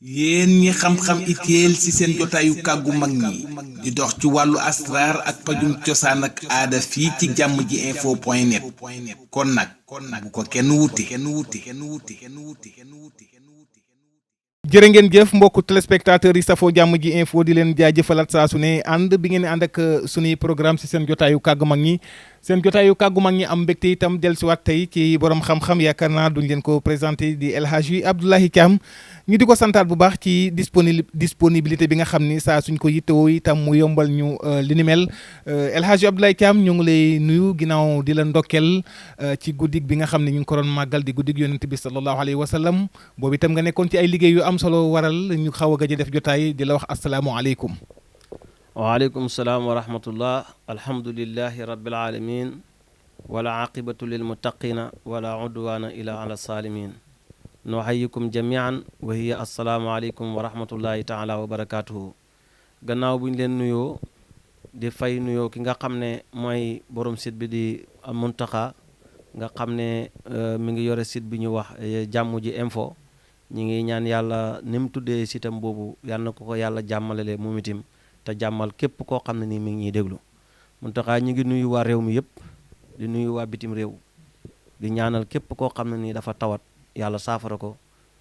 yéen ñi xam-xam itéel ci seen jotaayu kàggu mag ñi di dox ci wàllu asraar ak pajum cosaan ak aada fii ci jàmm ji info point net kon nag bu ko kenn wuti. jërë ngeen jëf mbokku téléspectateurs yi safoo jàmm ji info di leen jaajëfalaat saa su ne ànd bi ngeen ànd ak sunuy programme ci seen jotaayu kàggu mag ñi seen jotaayu kàggu mag ñi am mbégte itam dellusiwaat tey ci borom xam-xam yaakaar naa duñ leen ko présenté di El Hadji Abdoulaye Thiam ñu di ko santaat bu baax ci disponibilité bi nga xam ni saa suñ ko yittewoo itam mu yombal ñu li ni mel El Hadji Abdoulaye Thiam ñu ngi lay nuyu ginnaaw di la ndokkel ci guddig bi nga xam ne ñu ngi ko doon màggal di guddig yonent bi sallallahu alayhi wa sallam boobu itam nga nekkoon ci ay liggéey yu am solo waral ñu xaw a gëj a def jotaay di la wax asalaamualeykum. waaleykum salaam wa rahmatullah alhamdulillahi rabbil alamin wala aqibatu lil muttaqina wala udwana ila ala salimin nuhayyikum jamian wa hiya assalaamu aleykum wa rahmatullahi taala wa barakatuhu gannaaw bu ñu leen nuyoo di fay nuyoo ki nga xam ne mooy borom site bi di Muntaxa nga xam ne mi ngi yore site bi ñu wax jàmm ji info ñi ngi ñaan yàlla ni mu tuddee sitam boobu yal na ko yàlla jàmmalale moom itam te jàmmal képp koo xam ne nii mi ngi ñuy déglu Muntaxa ñi ngi nuyu waa réew mi yëpp di nuyu waa bitim réew di ñaanal képp koo xam ne nii dafa tawat yàlla saafara ko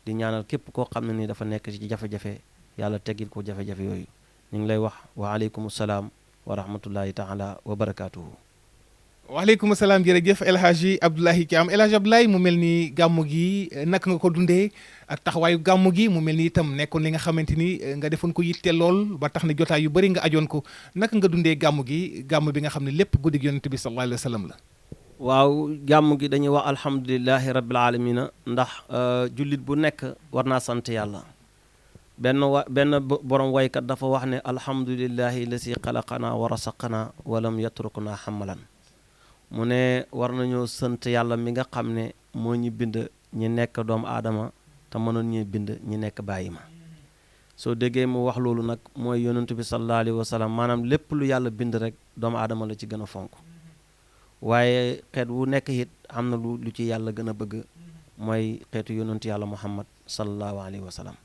di ñaanal képp koo xam ne nii dafa nekk ci jafe-jafe yàlla teggil ko jafe-jafe yooyu ñu ngi lay wax wa aleykum salaam wa rahmatullahi taala wa barakaatuhu. waaleykum salaam jërëjëf El Hadji Abdoulaye Thiam El Hadji Abdoulaye mu mel ni gàmmu gi naka nga ko dundee ak taxawaayu gàmmu gi mu mel ni itam nekkoon li nga xamante ni nga defoon ko yitte lool ba tax ne jotaay yu bëri nga ajoon ko naka nga dundee gàmmu gi gàmmu bi nga xam ne lépp guddig yonent bi sallallahu alayhi wa sallam la. waaw gàmmu gi dañuy wax alhamdulilahi rabbil alamina ndax jullit bu nekk war naa sant yàlla benn borom waykat dafa wax ne alhamdulilahi lasi xalaqana wa rasaqana walam yatrukna xamalan mu ne war nañoo sant yàlla mi nga xam ne moo ñu bind ñi nekk doomu aadama te mënoon ñuy bind ñi nekk bàyyi ma soo déggee mu wax loolu nag mooy yonentu bi sallallahu alayhi wa sallam maanaam lépp lu yàlla bind rek doomu aadama la ci gën a fonk waaye xeet wu nekk it am na lu ci yàlla gën a bëgg mooy xeetu yonentu yàlla muhammad sallallahu alayhi wa sallam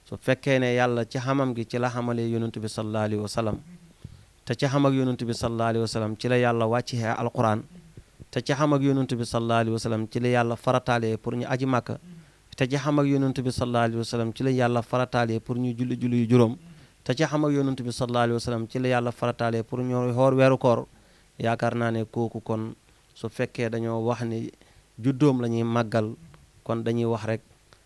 su fekkee ne yàlla ci xamam gi ci la xamalee yonentu bi sallallahu alayhi wa sallam te ci xam ak yonent bi sallallahu alayhi wa sallam ci la yàlla wàccee alquran te ci xam ak yonent bi sallallahu alayhi wa sallam ci la yàlla farataalee pour ñu aji màkka te ci xam ak yonent bi sallallahu alayhi wa sallam ci la yàlla farataalee pour ñu julli yu juróom te ci xam ak yonent bi sallallahu alayhi wa sallam ci la yàlla farataalee pour ñu xoor weeru koor yaakaar naa ne kooku kon su fekkee dañoo wax ni juddoom la ñuy màggal kon dañuy wax rek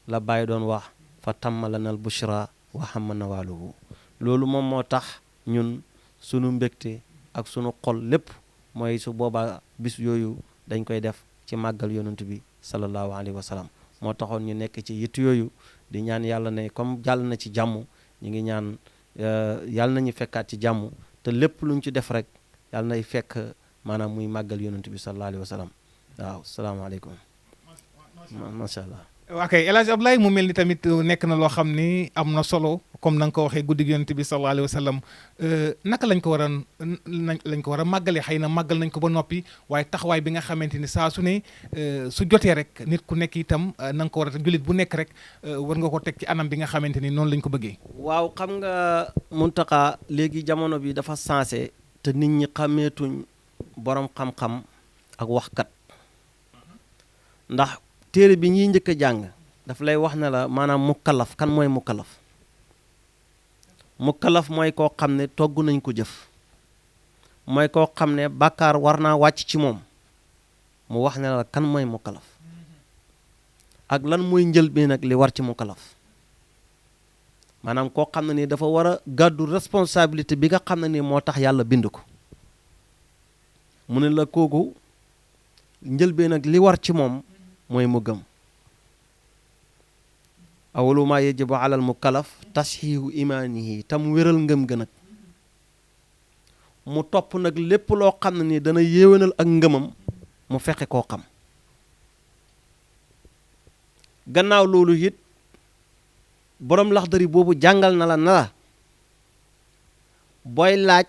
la bàyyi doon wax fa tammalanal bushra wa hamma nawaaluhu loolu moom moo tax ñun sunu mbégte ak sunu xol lépp mooy su boobaa bis yooyu dañ koy def ci màggal yonent bi sallallahu alayhi wa sallam moo taxoon ñu nekk ci yitt yooyu di ñaan yàlla ne comme jàll na ci jàmm ñu ngi ñaan yàlla nañu fekkaat ci jàmm te lépp luñ ci def rek yàlla nay fekk maanaam muy màggal yonent bi sallallahu alayhi wa sallam waaw salaamaaleykum macha allah. waa kay El Hadji Abdoulaye mu mel ni tamit nekk na loo xam ni am na solo comme na nga ko waxee guddig yonent bi sallallahu alayhi wa sallam naka lañ ko war a màggalee xëy na màggal nañ ko ba noppi waaye taxawaay bi nga xamante ni saa su ne su jotee rek nit ku nekk itam na nga ko war a jullit bu nekk rek war nga ko teg ci anam bi nga xamante ni noonu lañ ko bëggee. waaw xam nga Muntaxa léegi jamono bi dafa sensé te nit ñi xameetuñ borom xam-xam ak waxkat ndax. téere bi ñuy njëkk a jàng daf lay wax ne la maanaam mukkalaf kan mooy mukkalaf mooy koo xam ne togg nañ ko jëf mooy koo xam ne bàkkaar war naa wàcc ci moom mu wax ne la kan mooy mukkalaf ak lan mooy njëlbeen nag li war ci mukkalaf maanaam koo xam ne ni dafa war a gàddu responsabilité bi nga xam ne ni moo tax yàlla bind ko mu ne la kooku njëlbeen nag li war ci moom mooy mu gëm awalu ma yajibu alal mukallaf tasxiihu imaanihi tam wéral ngëm ga nag mu topp nag lépp loo xam ne ni dana yéwénal ak ngëmam mu fexe koo xam gannaaw loolu it boroom Laxdari boobu jàngal na la booy laaj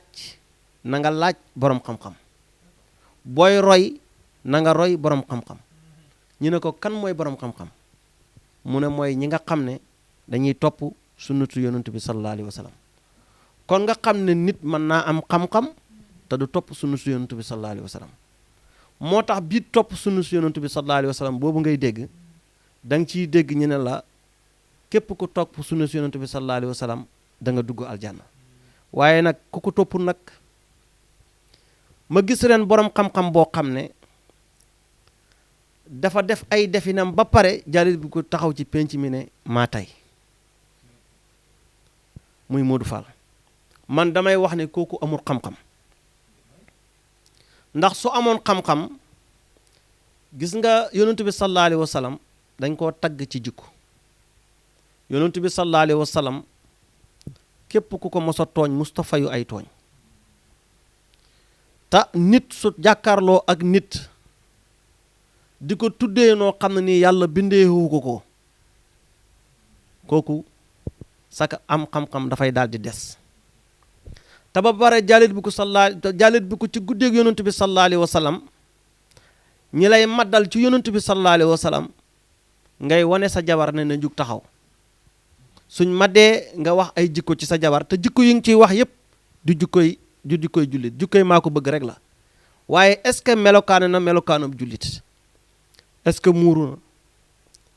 na nga laaj boroom xam-xam booy roy na nga roy boroom xam-xam ñu ne ko kan mooy boroom xam-xam mu ne mooy ñi nga xam ne dañuy topp sunnatu yonent bi sallallahu alayhi wa sallam kon nga xam ne nit mën naa am xam-xam te du topp sunnatu yonent bi sallallahu alayhi wa sallam moo tax bii topp sunnatu yonent bi sallallahu alayhi wa sallam boobu ngay dégg da nga ciy dégg ñu ne la képp ku topp sunnatu yonent bi sallallahu alayhi wa sallam da nga dugg aljanna waaye nag ku ko topp nag ma gis ren borom xam-xam boo xam ne dafa def ay definam ba pare jalit bi ko taxaw ci penc mi ne maa tey muy Modou Fall man damay wax ne kooku amul xam-xam ndax su amoon xam-xam gis nga yonent bi sallallahu alayhi wa sallam dañ koo tagg ci jikko yonent bi sallallahu alayhi wa sallam képp ku ko mos a tooñ Mustafa yu ay tooñ te nit su jàkkaarloo ak nit di ko tuddee noo xam ne nii yàlla bindeewu ko kooku saka am xam-xam dafay daal di des te ba bare jaalit bi ko ci guddeeg yonent bi sallallahu alayhi wa sallam ñi lay maddal ci yonent bi sallallahu alayhi wa sallam ngay wane sa jabar ne na jug taxaw suñ maddee nga wax ay jikko ci sa jabar te jikko yi nga ciy wax yépp du jikkoy jullit jikkoy maa ko bëgg rek la waaye est-ce que melokaane na melokaanam jullit est-ce que muuru na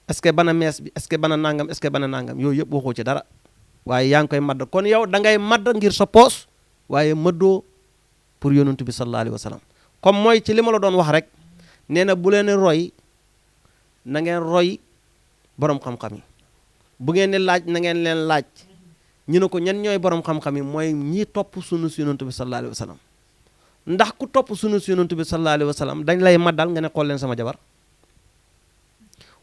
est-ce que bana mees bi est-ce que bana nangam est-ce que bana nangam yooyu yëpp waxoo ci dara waaye yaa ngi koy madd kon yow da ngay madd ngir sa poos waaye mëddoo pour yonent bi sallallahu alayhi wa sallam comme mooy ci li ma la doon wax rek nee na bu leen roy na ngeen roy borom xam-xam yi bu ngeen di laaj na ngeen leen laaj ñu ne ko ñan ñooy borom xam-xam yi mooy ñi topp sunu si yonent bi sallallahu alayhi wa sallam ndax ku topp sunu si yonent bi sallallahu alayhi wa sallam dañ lay maddal nga ne xool leen sama jabar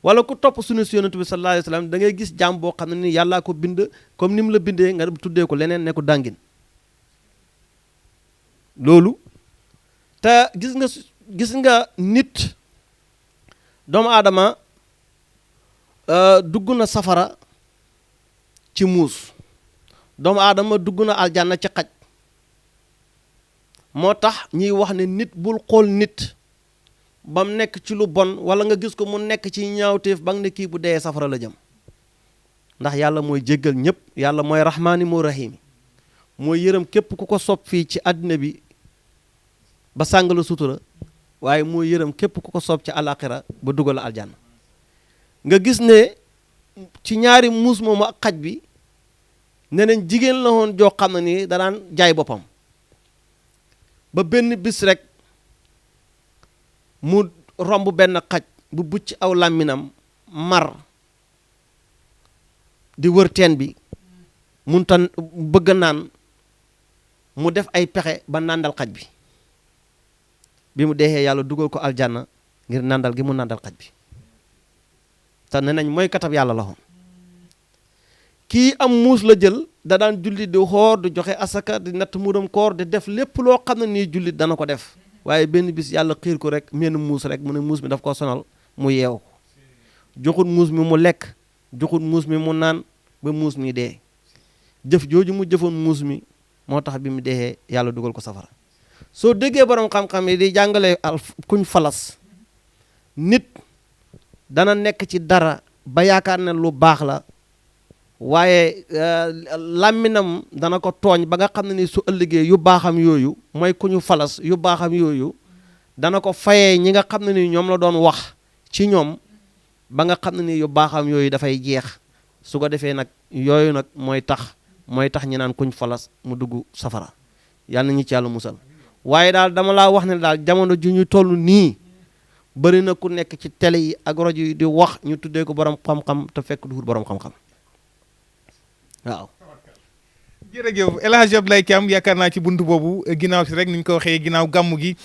wala ku topp sunu si yonent bi sallallahu alayhi wa sallam da ngay gis jaam boo xam ne ni yàllaa ko bind comme ni mu la bindee nga tuddee ko leneen ne ko dàngin loolu te gis nga nit doomu aadama dugg na safara ci muus doomu aadama dugg na aljanna ci xaj moo tax ñuy wax ne nit bul xool nit ba mu nekk ci lu bon wala nga gis ko mu nekk ci ñaawteef ba nga ne kii bu dee safara la jëm ndax yàlla mooy jéggal ñëpp yàlla mooy rahmaani moo rahimi mooy yërëm képp ku ko sopp fii ci àddina bi ba sàng la sutura waaye mooy yërëm képp ku ko sopp ci alaxira ba dugal la aljanna nga gis ne ci ñaari muus moomu ak xaj bi ne nañ jigéen la woon joo xam ne nii danaan jaay boppam ba benn bis rek mu romb benn xaj bu bucc aw làmminam mar di wër teen bi munta bëgg naan mu def ay pexe ba nàndal xaj bi mu deexee yàlla dugal ko aljanna ngir nàndal gi mu nàndal xaj bi te ne nañ mooy katab yàlla la xoon kii am muus la jël da daan julli di xoor di joxe asaka di natt muram koor di def lépp loo xam ne nii jullit dana ko def waaye benn bis yàlla xiir ko rek menn muus rek mu ne muus mi daf ko sonal mu yeew ko joxut muus mi mu lekk joxut muus mi mu naan ba muus mi dee jëf jooju mu jëfoon muus mi moo tax bi mu deexee yàlla dugal ko safara soo déggee borom xam-xam yi di jàngale kuñ falas nit dana nekk ci dara ba yaakaar ne lu baax la waaye làmminam dana ko tooñ ba nga xam ne ni su ëllëgee yu baaxam yooyu mooy ku ñu falas yu baaxam yooyu dana ko fayee ñi nga xam ne ni ñoom la doon wax ci ñoom ba nga xam ne ni yu baaxam yooyu dafay jeex su ko defee nag yooyu nag mooy tax ñi naan kuñ falas mu dugg safara yàlla na ñu ci yàlla musal waaye daal dama laa wax ne daal jamono ju ñu toll nii bëri na ku nekk ci télé yi ak rajo yi di wax ñu tuddee ko borom xam-xam te fekk duhut borom xam-xam waaw. jërëjëf El Hadj Abdoulaye Thiam yaakaar naa ci buntu boobu ginnaaw si rek ni ñu ko waxee ginnaaw gàmmu gi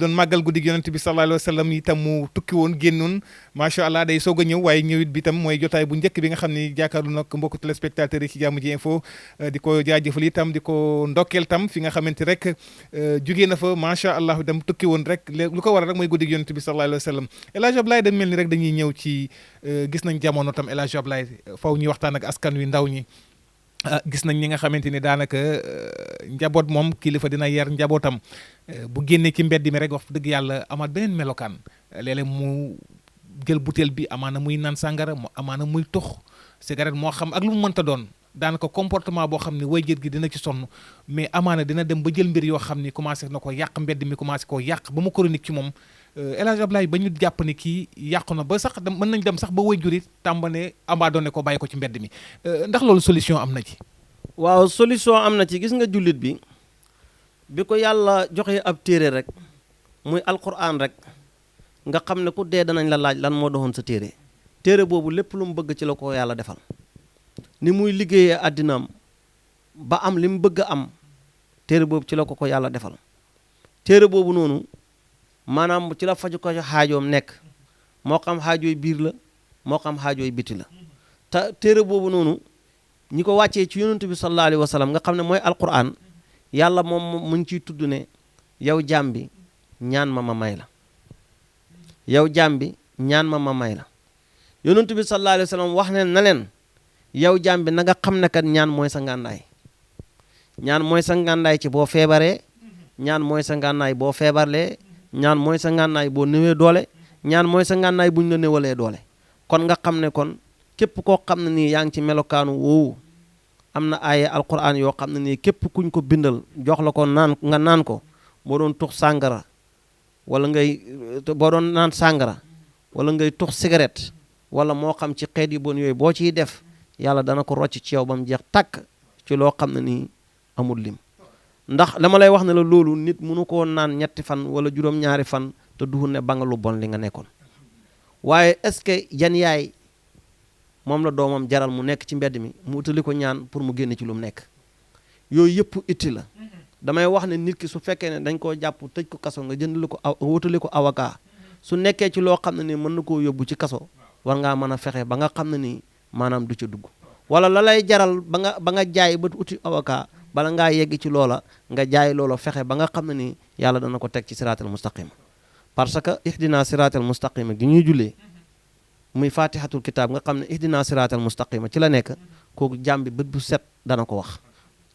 doon màggal guddi gi yonent bi sallallahu alayhi wa sallam itam mu tukki woon génnoon macha allah day soog a ñëw waaye ñëwit bi itam mooy jotaay bu njëkk bi nga xam ne jàkkaarlu nag mbokku téléspectateurs yi ci jàmm ji info di ko jaajëfal itam di ko ndokkeel tam fi nga xamante rek jugee na fa macha allah itam tukki woon rek lu ko waral rek mooy guddi gi yonent bi sallallahu alayhi wa sallam El Hadj Abdoulaye dañ mel ni rek dañuy ñëw ci gis nañ jamono tam El Hadj Abdoulaye faw ñuy waxtaan ak askan wi ndaw ñi gis nañ ñi nga xamante ni daanaka njaboot moom kilifa dina yar njabootam bu génnee ci mbedd mi rek wax dëgg yàlla amaat beneen melokaan léeg-léeg mu jël butéel bi amaana muy naan sàngara mu amaana muy tux cigarette moo xam ak lu mu mënta doon daanaka comportement boo xam ne waajur gi dina ci sonn mais amaana dina dem ba jël mbir yoo xam ni commencé na ko yàq mbedd mi commencé koo yàq ba mu chronique ci moom El Hadj Abdoulaye ba ñu jàpp ne kii yàqu na ba sax mën nañ dem sax ba waajur yi tàmbane abandonné ko bàyyi ko ci mbedd mi ndax loolu solution am na ci. waaw solution am na ci gis nga jullit bi ko yàlla joxe ab téere rek muy alquran rek nga xam ne ku dee danañ la laaj lan moo doxoon sa téere boobu lépp lu mu bëgg ci la ko yàlla defal ni muy liggéeyee àddinaam ba am li mu bëgg a am téere boobu ci la ko yàlla defal téere boobu noonu maanaam ci la faju ko xaajoom nekk moo xam xaajooy biir la moo xam xaajooy biti la te téere boobu noonu ñi ko wàccee ci yonent bi sallallahu alayhi wa sallam nga xam ne mooy alquran yàlla moom mu ngi ciy tudd ne yow jaam bi ñaan ma may la yow jaam bi ñaan ma may la yonent bi sallallahu alayhi wa sallam wax ne na leen yow jaam bi na nga xam ne kat ñaan mooy sa ngàndaay ñaan mooy sa ngàndaay ci boo feebaree ñaan mooy sa ngànnaay boo feebarlee ñaan mooy sa ngànnaay boo néwee doole ñaan mooy sa ngànnaay buñ la néwalee doole kon nga xam ne kon képp koo xam ne nii yaa ngi ci melokaanu woowu am na ay alquran yoo xam ne nii képp kuñ ko bindal jox la ko naan nga naan ko boo doon tux sàngara wala boo doon naan sàngara wala ngay tux cigarette wala moo xam ci xeet yu bon yooyu boo ciy def yàlla dana ko rocc ci yow ba mu jeex tàkk ci loo xam ne nii amul lim ndax dama lay wax ne la loolu nit mënu koo naan ñetti fan wala juróom-ñaari fan te duhul ne ba nga lu bon li nga nekkoon waaye est-ce que jan yaay moom la doomam jaral mu nekk ci mbedd mi mu utali ko ñaan pour mu génn ci lu mu nekk yooyu yëpp itti la damay wax ne nit ki su fekkee ne dañ koo jàpp tëj ko kaso nga jëndali ko wutali ko avocat su nekkee ci loo xam ne nii mën na koo yóbbu ci kaso war ngaa mën a fexe ba nga xam ne nii maanaam du ca dugg wala la lay jaral ba nga jaay ba uti avocat bala ngaa yegg ci loola nga jaay loola fexe ba nga xam ne nii yàlla dana ko teg ci siraatal mustaqima parce que ihdina siraatal mustaqima gi ñuy jullee muy fatihatul kitab nga xam ne ihdina siraatal mustaqima ci la nekk kooku jàmm bi bët bu set dana ko wax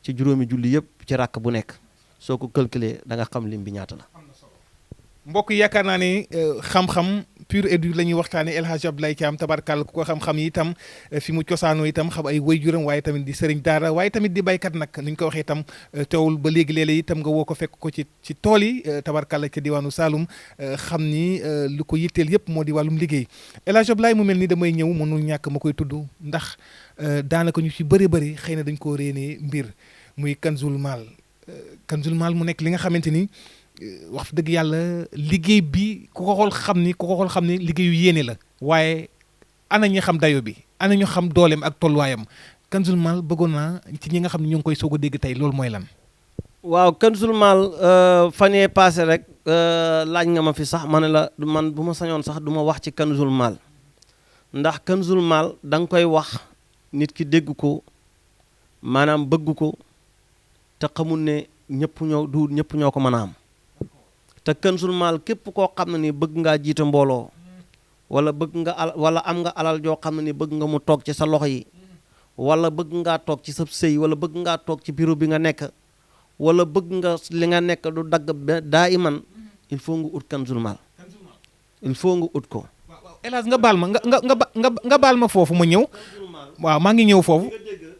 ci juróomi julli yëpp ci ràkk bu nekk soo ko calculer da nga xam lim bi ñaata la. mbokk yi yaakaar naa ne xam-xam pur et dur la ñuy waxtaanee El Hadj Abdoulaye Thiam tabarkàlla ku ko xam-xam yi itam fi mu cosaanoo itam xam ay waajuram waaye tamit di sëriñ daara waaye tamit di baykat nag ni ñu ko waxee itam teewul ba léegi léeg-léeg itam nga woo ko fekk ko ci tool yi tabarkàlla ca diwaanu Saloum xam ni lu ko yitteel yëpp moo di wàllum liggéey El Hadj Abdoulaye mu mel ni damay ñëw mënul ñàkk ma koy tudd ndax daanaka ñu ci bëri xëy na dañ koo réenee mbir muy Kanzul Maal mu nekk li nga xamante ni wax dëgg yàlla liggéey bi ku ko xool xam ni liggéeyu yéene la waaye ana ñi xam dayo bi ana ñu xam dooleem ak tolluwaayam Kanzul Maal bëggoon naa ci ñi nga xam ne ñu ngi koy soog a dégg tey loolu mooy lan. waaw Kanzul Maal fan yee passé rek laaj nga ma fi sax ma ne la man bu ma sañoon sax du ma wax ci Kanzul Maal ndax Kanzul Maal da nga koy wax nit ki dégg ko maanaam bëgg ko te xamul ne ñëpp ñoo ko mën a am. te Kanzul Maal képp koo xam ne ni bëgg ngaa jiite mbooloo wala wala am nga alal joo xam ne ni bëgg nga mu toog ci sa loxo yi wala bëgg ngaa toog ci sa sëy wala bëgg ngaa toog ci bureau bi nga nekk wala bëgg nga li nga nekk du dagg daa iman il faut nga ut Kanzul Maal il faut nga ut ko. El Hadj nga baal ma nga baal ma foofu ma ñëw waaw maa ngi ñëw foofu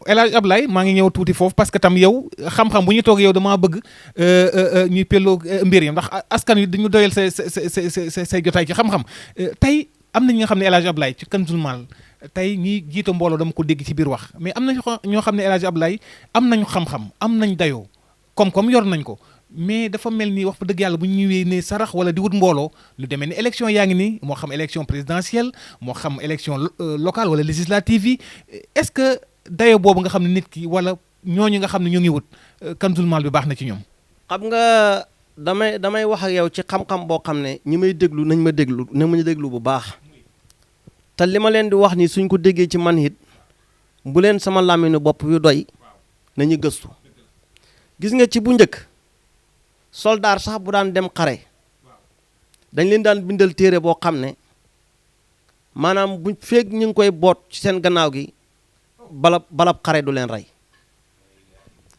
El Hadj Abdoulaye maa ngi ñëw tuuti foofu parce que tam yow xam-xam bu ñu toog yow damaa bëgg ñuy pelloo mbir yi ndax askan wi dañu doyal say jotaay ci xam-xam tey am na ñi nga xam ne El Hadj Abdoulaye ci Kanzul Maal tey ñiy jiite mbooloo dama ko dégg ci biir wax mais am na ñoo xam ne El Hadj Abdoulaye am nañu xam-xam am nañ dayoo comme yor nañ ko mais dafa mel ni wax fa dëgg yàlla bu ñu ñëwee ne sarax wala di wut mbooloo lu demee ni élection yaa ngi nii moo xam élection présidentielle moo xam élection locale wala législative yi est-ce que dayo boobu nga xam ne nit ki wala ñooñu nga xam ne ñu ngi wut Kanzul Maal bi baax na ci ñoom. xam nga damay wax ak yow ci xam-xam boo xam ne ñi may déglu nañ ma déglu bu baax te li ma leen di wax ni suñ ko déggee ci man it bu leen sama làmmiñu bopp yu doy nañu gëstu gis nga ci bu njëkk soldaar sax bu daan dem xare dañ leen daan bindal téere boo xam ne maanaam bu feeg ñu ngi koy boot ci seen gannaaw gi balab xare du leen rey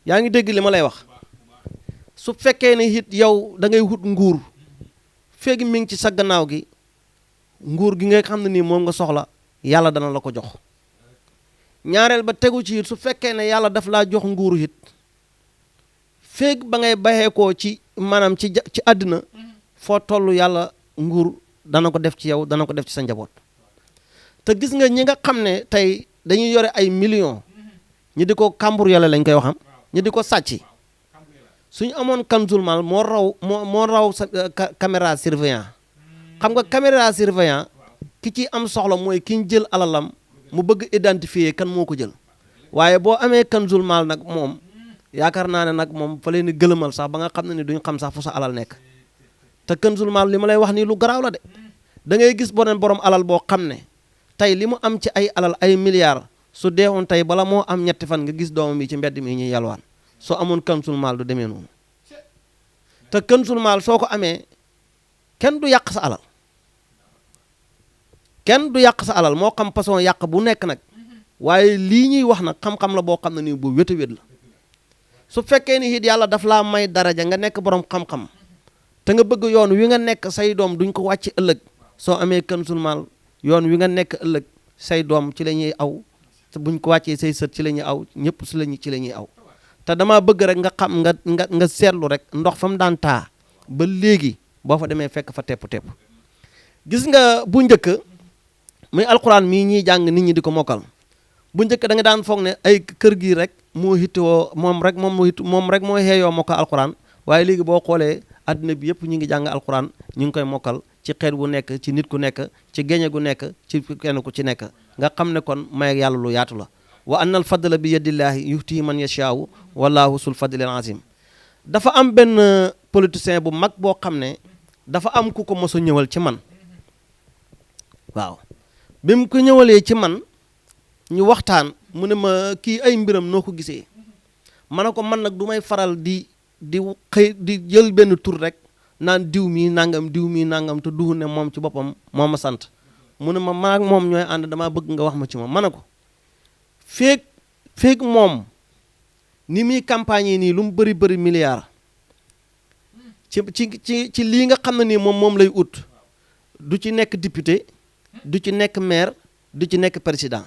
yaa ngi dégg li ma lay wax su fekkee ne it yow da ngay wut nguur feeg mi ngi ci sa gannaaw gi nguur gi nga xam ne nii moom nga soxla yàlla dana la ko jox ñaareel ba tegu ci it su fekkee ne yàlla daf laa jox nguuru it feeg ba ngay baxeekoo ci maanaam ci àddina foo toll yàlla nguur dana ko def ci yow dana ko def ci sa njaboot te gis nga ñi nga xam ne tey dañuy yore ay millions ñi di ko kàmbur yàlla lañ koy waxam ñi di ko sàcc suñu amoon kanzul maal moo raw sa caméra surveillant xam nga caméra surveillant ki ci am soxla mooy ki ñu jël alalam mu bëgg identifier kan moo ko jël waaye boo amee kanzul maal nag moom yaakaar naa ne nag moom fa leen di gëlëmal sax ba nga xam ne ni duñ xam sax fu sa alal nekk te kanzul maal li ma lay wax nii lu garaaw la de da ngay gis boneen borom alal boo xam ne tey li mu am ci ay alal ay milliards su deewoon tey bala moo am ñetti fan nga gis doomam yi ci mbedd mi ñuy yalwaan soo amoon kanzul maal du demee noonu te kanzul maal soo ko amee kenn du yàq sa alal kenn du yàq sa alal moo xam façon yàq bu nekk nag waaye lii ñuy wax nag xam-xam la boo xam ne nii bu wét a wét la su fekkee ni it yàlla daf laa may daraja nga nekk borom xam-xam te nga bëgg yoon wi nga nekk say doom duñ ko wàcc ëllëg soo amee kanzul maal yoon wi nga nekk ëllëg say doom ci la ñuy aw te buñ ko wàccee say sët ci la ñuy aw ñëpp ci la ñuy aw te damaa bëgg rek nga xam nga seetlu rek ndox fa mu daan taa ba léegi boo fa demee fekk fa tepp-tepp gis nga bu njëkk muy alquran mii ñuy jàng nit ñi di ko mokkal bu njëkk da nga daan foog ne ay kër gi rek moo hittewoo moom rek moo xeeyoo mokkal alquran waaye léegi boo xoolee adduna bi yëpp ñu ngi jàng alquran ñu ngi koy mokkal ci xeet bu nekk ci nit ku nekk ci géñe gu nekk ci kenn ku ci nekk nga xam ne kon may yàlla lu yaatu la wa anna al fadla bi yadillahi yuhti man yashaau wallahu sul fadlil azim dafa am benn politicien bu mag boo xam ne dafa am ku ko mos a ñëwal ci man waaw bi mu ko ñëwalee ci man ñu waxtaan mu ne ma kii ay mbiram noo ko gisee ma ne ko man nag du may faral di xëy di jël benn tur rek naan diw mii nangam te duhu ne moom ci boppam moo ma sant mu ne ma maag moom ñooy ànd damaa bëgg nga wax ma ci moom ma ne ko feeg moom ni muy campagne nii lu mu bëri milliard ci lii nga xam ne nii moom lay ut du ci nekk député du ci nekk maire du ci nekk président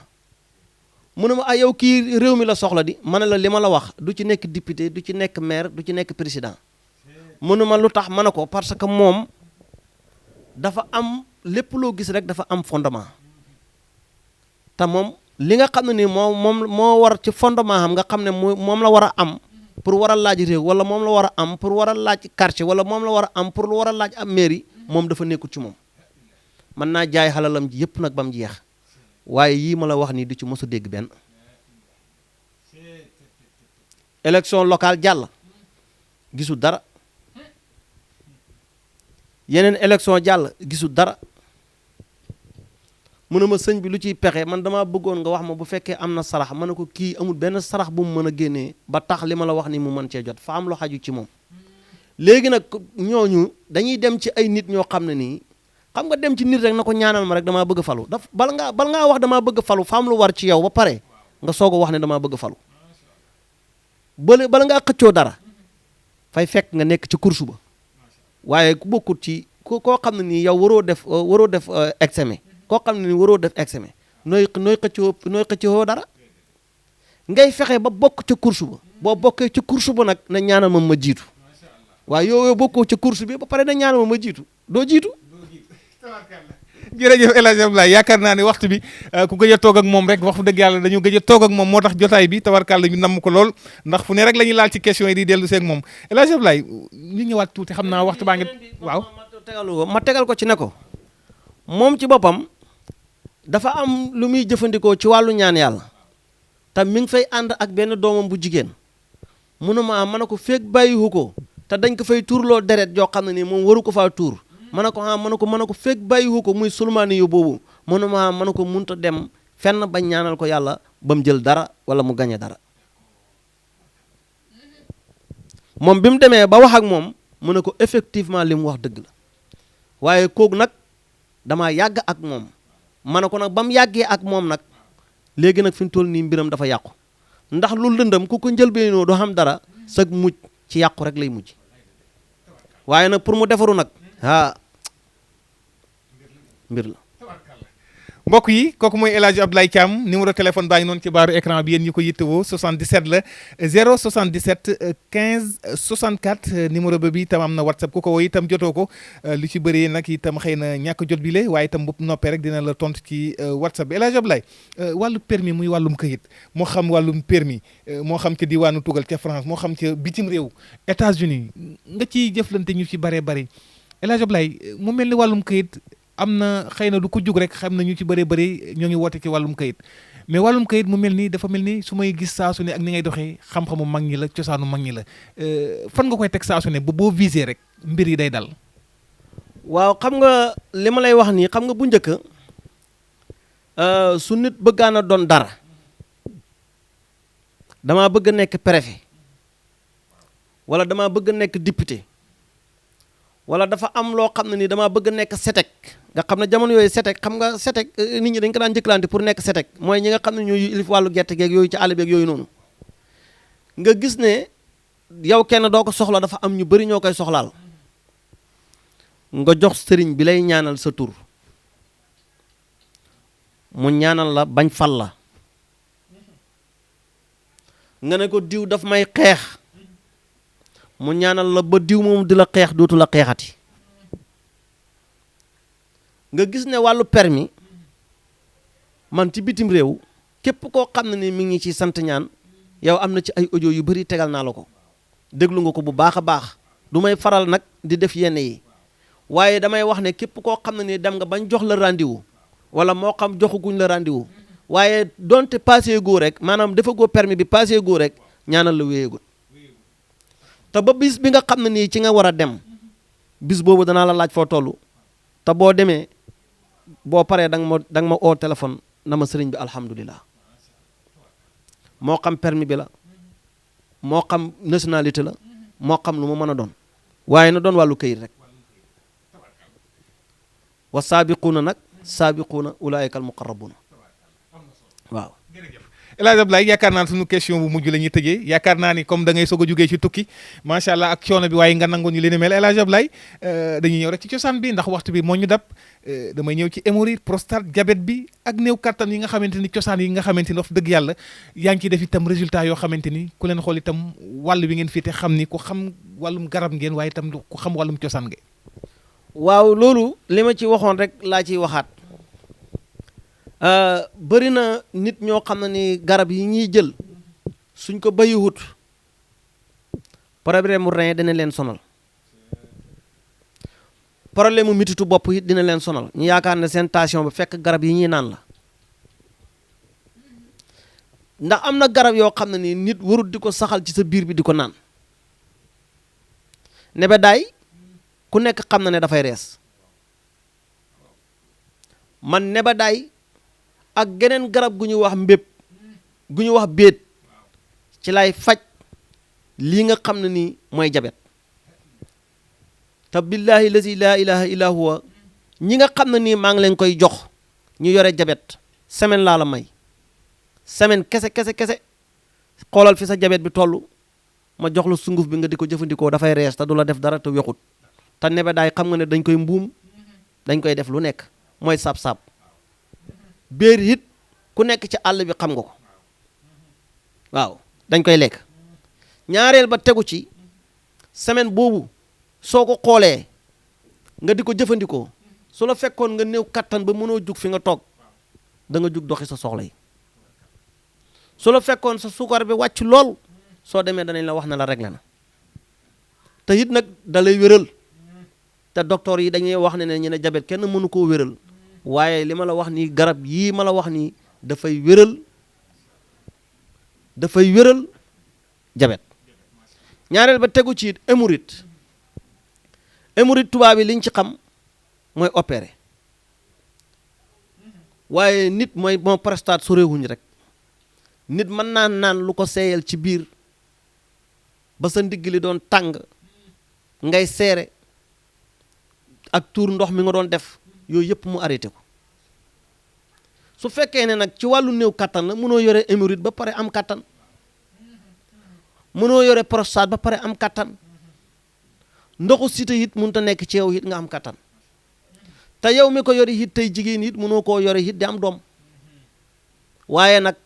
mu ne ma ay yow kii réew mi la soxla di ma ne la li ma la wax du ci nekk député du ci nekk maire du ci nekk président mu ne ma lu tax ma ne ko parce que moom dafa am lépp loo gis rek dafa am fondement te moom li nga xam ne nii moo war ci fondement xam nga xam ne moom la war a am pour war a laaj réew wala moom la war a am pour war a laaj quartier wala moom la war a am pour war a laaj am mairie moom dafa nekkul ci moom mën naa jaay xalalam ji yëpp nag ba mu jeex waaye yii ma la wax nii du ci mos a dégg benn élection locale jàll gisul dara yeneen élection jàll gisul dara mu ne ma sëñ bi lu ciy pexe man damaa bëggoon nga wax ma bu fekkee am na sarax ma ne ko kii amul benn sarax bu mu mën a génnee ba tax li ma la wax ni mu mën cee jot fa am lu xaju ci moom léegi nag ñooñu dañuy dem ci ay nit ñoo xam ne nii xam nga dem ci nit rek na ko ñaanal ma rek damaa bëgg falu daf bala ngaa wax damaa bëgg falu fa am lu war ci yow ba pare nga soog a wax ne damaa bëgg falu bala ngaa xëccoo dara fay fekk nga nekk ci course ba waaye ku bokkut ci koo xam ne nii yow waroo def examen koo xam ne nii waroo def examen nooy xëccoo dara ngay fexe ba bokk ca course ba boo bokkee ca course ba nag na ñaanal ma jiitu waaye yow bokkoo ca course bi ba pare na ñaanal ma jiitu doo jiitu. jërëjëf El Hadj Abdoulaye yaakaar naa ne waxtu bi ku gëj a toog ak moom rek wax dëgg yàlla dañu gëj a toog ak moom moo tax jotaay bi tabarkàlla ñu namm ko lool ndax fu ne rek la ñuy laal ci question yi di dellu seeg moom El Hadj Abdoulaye ñu ñëwaat tuuti xam naa waxtu baa ngi waaw ma tegal ko ci ne ko moom ci boppam dafa am lu muy jëfandikoo ci wàllu ñaan yàlla te mi ngi fay ànd ak benn doomam bu jigéen munu ma ne ko feeg bàyyiwu ko te dañ ko fay tuurloo deret joo xam ne nii moom waru ko faa tuur ma ne ko fekk bàyyiwu ko muy sulmaani yu boobu ma ne ko munta dem fenn bañ ñaanal ko yàlla ba mu jël dara wala mu gañe dara moom bi mu demee ba wax ak moom mu ne ko effectivement li mu wax dëgg la waaye kooku nag damaa yàgg ak moom ma ne ko nag ba mu yàggee ak moom nag léegi nag fi mu toll nii mbiram dafa yàqu ndax lu lëndëm ku ko njëlbeenoo doo xam dara sag mujj ci yàqu rek lay mujj waaye nag pour mu defaru nag mbir la mbokk yi kooku mooy El Hadj Abdoulaye Thiam numéro téléphone baa ngi noonu ci baaru écran bi yéen ñi ko yittewoo 77 la 077 15 64 numéro ba bi itam am na WhatsApp ku ko woo itam jotoo ko lu ci bëri nag itam xëy na ñàkk jot bi le waaye itam bu noppee rek dina la tontu ci WhatsApp bi El Hadj Abdoulaye wàllu permis muy wàllum këyit moo xam wàllum permis moo xam ca diwaanu tugal ca France moo xam ca bitim réew États-Unis nga ciy jëflante ñu ci bëree bëri El Hadj Abdoulaye mu mel ni wàllum këyit am na xëy na du ko jug rek xam na ñu ci bëree bëri ñoo ngi woote ci wàllum kayit mais wàllum kayit mu mel ni dafa mel ni su may gis saa su ne ak ni ngay doxee xam-xamu mag ñi la cosaanu mag ñi la fan nga koy teg saa su ne ba boo visé rek mbir yi day dal. waaw xam nga li ma lay wax nii xam nga bu njëkk su nit bëggaan a doon dara damaa bëgg a nekk préfet wala damaa bëgg a nekk député wala dafa am loo xam ne ni damaa bëgg a nekk setek nga xam ne jamono yooyu setek xam nga setek nit ñi dañ ko daan jëkkalante pour nekk setek mooy ñi nga xam ne ñooy ilif wàllu gerte geeg yooyu ci àll beeg yooyu noonu nga gis ne yow kenn doo ko soxla dafa am ñu bari ñoo koy soxlaal nga jox sëriñ bi lay ñaanal sa tur mu ñaanal la bañ fal la nga ne ko diw daf may xeex mu ñaanal la ba diw moom di la xeex dootu la xeexati nga gis ne wàllu permis man ci bitim réew képp koo xam ne ni mi ngi ci sant ñaan yow am na ci ay audio yu bari tegal naa la ko déglu nga ko bu baax a baax du may faral nag di def yenn yi waaye damay wax ne képp koo xam ne ni dem nga bañ jox la rendez-vous wala moo xam joxaguñ la rendez-vous waaye donte passé goo rek maanaam dafa goo permis bi passé goo rek ñaanal la wéyegul te ba bis bi nga xam ne nii ci nga war a dem bis boobu danaa la laaj foo toll te boo demee boo paree da nga ma oo téléphone na ma sëriñ bi alhamdulilah moo xam permis bi la moo xam nationalité la moo xam lu mu mën a doon waaye na doon wàllu këyit rek wa saabiquuna nag saabiquuna ulaayika al muqarrabuuna waaw. El Hadj Abdoulaye yaakaar naa suñu question bu mujj la ñuy tëjee yaakaar naa ni comme da ngay soog a jugee ci tukki macha allah ak coono bi waaye nga nangoon ñu leen mel El Hadj Abdoulaye dañuy ñëw rek ci cosaan bi ndax waxtu bi moo ñu dab damay ñëw ci hémorroïde prostate diabète bi ak néew kattan yi nga xamante ni cosaan yi nga xamante ni wax dëgg yàlla yaa ngi ciy def itam résultat yoo xamante ni ku leen xool itam wàll bi ngeen féete xam ni ku xam wàllum garab ngeen waaye itam ku xam wàllum cosaan ngeen. waaw loolu li ma ci waxoon rek laa ciy waxaat. bëri na nit ñoo xam ne ni garab yi ñuy jël suñ ko bayiwut problème mu rein dina leen sonal problème mu mititu bopp it dina leen sonal ñu yaakaar ne seen tension ba fekk garab yi ñuy naan la ndax am na garab yoo xam ne ni nit warut di ko saxal ci sa biir bi di ko naan nebedaay ku nekk xam na ne dafay rees man nebedaay ak geneen garab gu ñu wax mbépp gu ñu wax béet ci lay faj lii nga xam ne nii mooy jabet te billaahi lazi laa ilaha illa huwa ñi nga xam ne nii maa ngi leen koy jox ñu yore jabet semaine laa la may semaine kese xoolal fi sa jabet bi toll ma jox la sunguf bi nga di ko jëfandikoo dafay rees te du la def dara te wexut te nebedaay xam nga ne dañ koy mbuum dañ koy def lu nekk mooy saab-saab béer it ku nekk ci àll bi xam nga ko waaw dañ koy lekk ñaareel ba tegu ci semaine boobu soo ko xoolee nga di ko jëfandikoo su la fekkoon nga néew kattan ba mënoo jug fi nga toog da nga jug doxi sa soxla yi su la fekkoon sa sukar bi wàcc lool soo demee danañ la wax ne la réglé na te it nag da lay wéral te docteur yi dañuy wax ne ñu ne jabet kenn mënu koo wéral waaye li ma la wax nii garab yii ma la wax nii dafay wéral jabet ñaareel ba tegu ci hémorroïde tubaab yi liñ ci xam mooy opéré waaye nit mooy moo prostate sorewuñ rek nit mën naa naan lu ko seeyal ci biir ba sa ndigg li doon tàng ngay seere ak tuur ndox mi nga doon def yooyu yëpp mu arrêté ko su fekkee ne nag ci wàllu néew kattan la mënoo yore hémorroïde ba pare am kattan mënoo yore prostate ba pare am kattan ndoxu site it mënut a nekk ci yow it nga am kattan te yow mi ko yori it tey jigéen it mënoo koo yori it di am doom waaye nag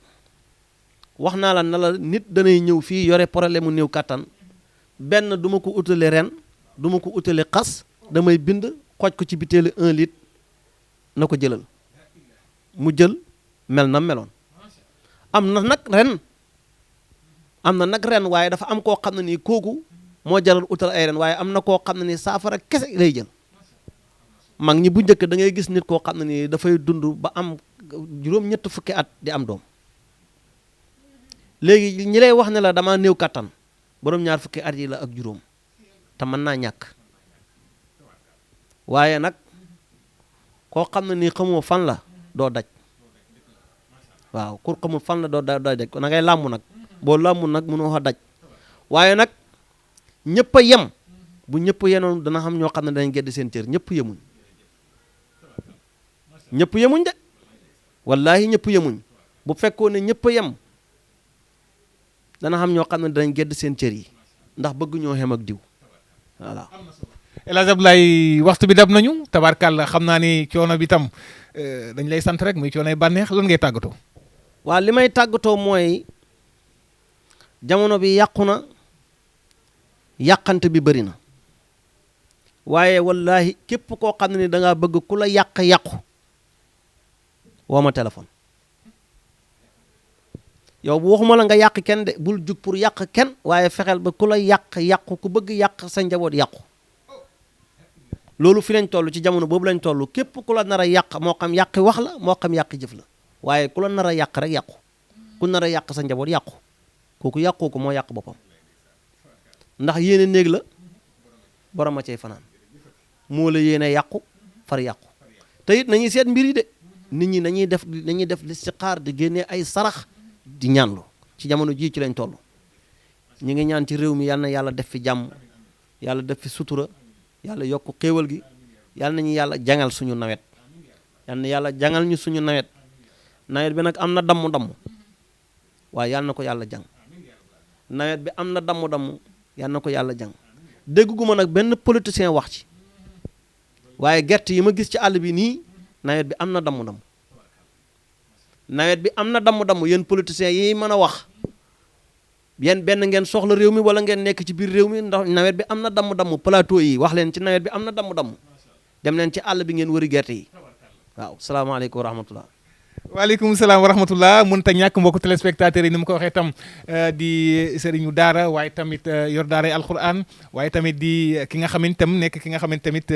wax naa la na la nit danay ñëw fii yore problème mu néew kattan benn du ma ko utale ren du ma ko utale xas damay bind xooj ko ci bitéelu 1 litre na ko jëlal mu jël mel na meloon am na nag ren waaye dafa am koo xam ne nii kooku moo jaral utal ay ren waaye am na koo xam ne nii saafara kese lay jël mag ñi bu njëkk da ngay gis nit koo xam ne nii dafay dund ba am juróom-ñett fukki at di am doom léegi ñi lay wax ne la dama néew kattan borom ñaar fukki at yi la ak juróom te mën naa ñàkk waaye nag koo xam ne nii xamoo fan la doo daj waaw kur xamul fan la doo daj ko na ngay làmb nag boo làmb nag mënoo xa daj waaye nag ñëpp a yem bu ñëpp yenoon dana xam ñoo xam ne dañ gedd seen cër ñëpp yemuñ ñëpp yemuñ de wallaahi ñëpp yemuñ bu fekkoon ne ñëpp a yem dana xam ñoo xam ne danañ gedd seen cër yi ndax bëgg ñoo xem ak diw voilà. El Hadj Abdoulaye waxtu bi dab nañu tabarkàlla xam naa ni coono bi tam dañ lay sant rek muy coonoy bànneex lan ngay tàggatoo. waaw li may tàggatoo mooy jamono bi yàqu na yàqante bi bëri na waaye wallaahi képp koo xam ne ni da ngaa bëgg ku la yàqu woo ma téléphone. yow bu waxuma la nga yàq kenn de bul jug pour yàq kenn waaye fexeel ba ku la yàqu ku bëgg yàq sa njaboot yàqu loolu fi lañ toll ci jamono boobu lañ toll képp ku la nar a yàq moo xam yàqi wax la moo xam yàqi jëf la waaye ku la nar a yàq rek yàqu ku nar a yàq sa njaboot yàqu kooku yàqoo ko moo yàq boppam ndax yéene néeg la borom a cay fanaan moo la yéene yàqu far yàqu te it nañuy seet mbir yi de nit ñi nañuy def listixaar di génnee ay sarax di ñaanlu ci jamono jii ci lañ toll ñu ngi ñaan ci réew mi yal na yàlla def fi jàmm yàlla def fi sutura yàlla yokk xéewal gi yal nañu yàlla jangal suñu nawet yal na yàlla jangal ñu suñu nawet bi nag am na damm-damm waaye yal na ko yàlla jàng nawet bi am na damm-damm yal na ko yàlla jàng dégguma nag benn politicien wax ci waaye gerte yi ma gis ci àll bi nii nawet bi am na damm-damm nawet bi am na damm-damm yéen politiciens yi mën a wax yéen benn ngeen soxla réew mi wala ngeen nekk ci biir réew mi ndax nawet bi am na damm-damm plateau yi wax leen ci nawet bi am na damm-damm dem leen ci àll bi ngeen wëri gerte yi waaw salaamaaleykum wa rahmatullah waaleykum salaam wa rahmatullah mënta ñàkk mbokku téléspectateurs yi ni mu ko waxee tam di sëriñu daara waaye tamit yor daaray alquran waaye tamit di ki nga xamante tam nekk ki nga xamante tamit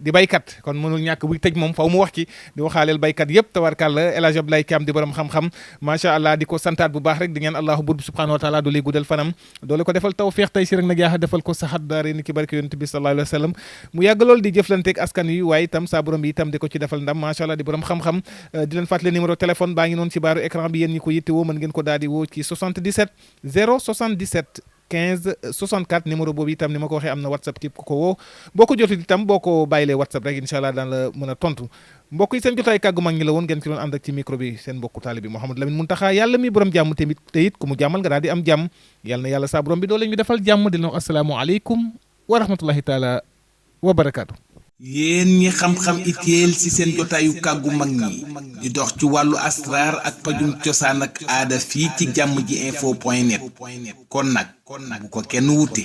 di baykat kon mënul ñàkk buy tëj moom faw mu wax ci di waxaaleel baykat yëpp tabarkàlla El Hadj Abdoulaye Thiam di borom xam-xam macha allah di ko santaat bu baax rek di ngeen allahu bur bi subhanahu wa taala doole guddal fanam doole ko defal tawfiq tey si rek nag yaa defal ko saxat daare ni ki barke yonent bi sallallahu alayhi wa sallam mu yàgg lool di jëflanteeg askan wi waaye itam saa borom bi itam di ko ci defal ndam macha allah di borom xam-xam di leen fàttali numéro téléphone baa ngi noonu ci baaru écran bi yéen ñi ko yittewoo mën ngeen ko daal di woo ci 77 077 15 64 numéro boobu itam ni ma ko waxee am na whatsapp type ku ko woo boo ko jotul itam boo ko bàyyilee whatsapp rek incha allah daan la mën a tontu mbokk yi seen jotaay kàggu mag ñi la woon ngeen ci doon ànd ak ci micro bi seen mbokku taalibi Mouhamadou Lamine Muntaxa yàlla mi borom jàmm tamit te it ku mu jàmmal nga daal di am jàmm yàlla na yàlla saa borom bi doo leen ñu defal jàmm di leen wax asalaamu aleykum wa rahmatullahi taala wa barakaatu. yéen ñi xam-xam itéel ci seen jotaayu kàggu mag ñi di dox ci wàllu asraar ak pajum cosaan ak aada fii ci jàmm ji info point net kon nag bu ko kenn wuti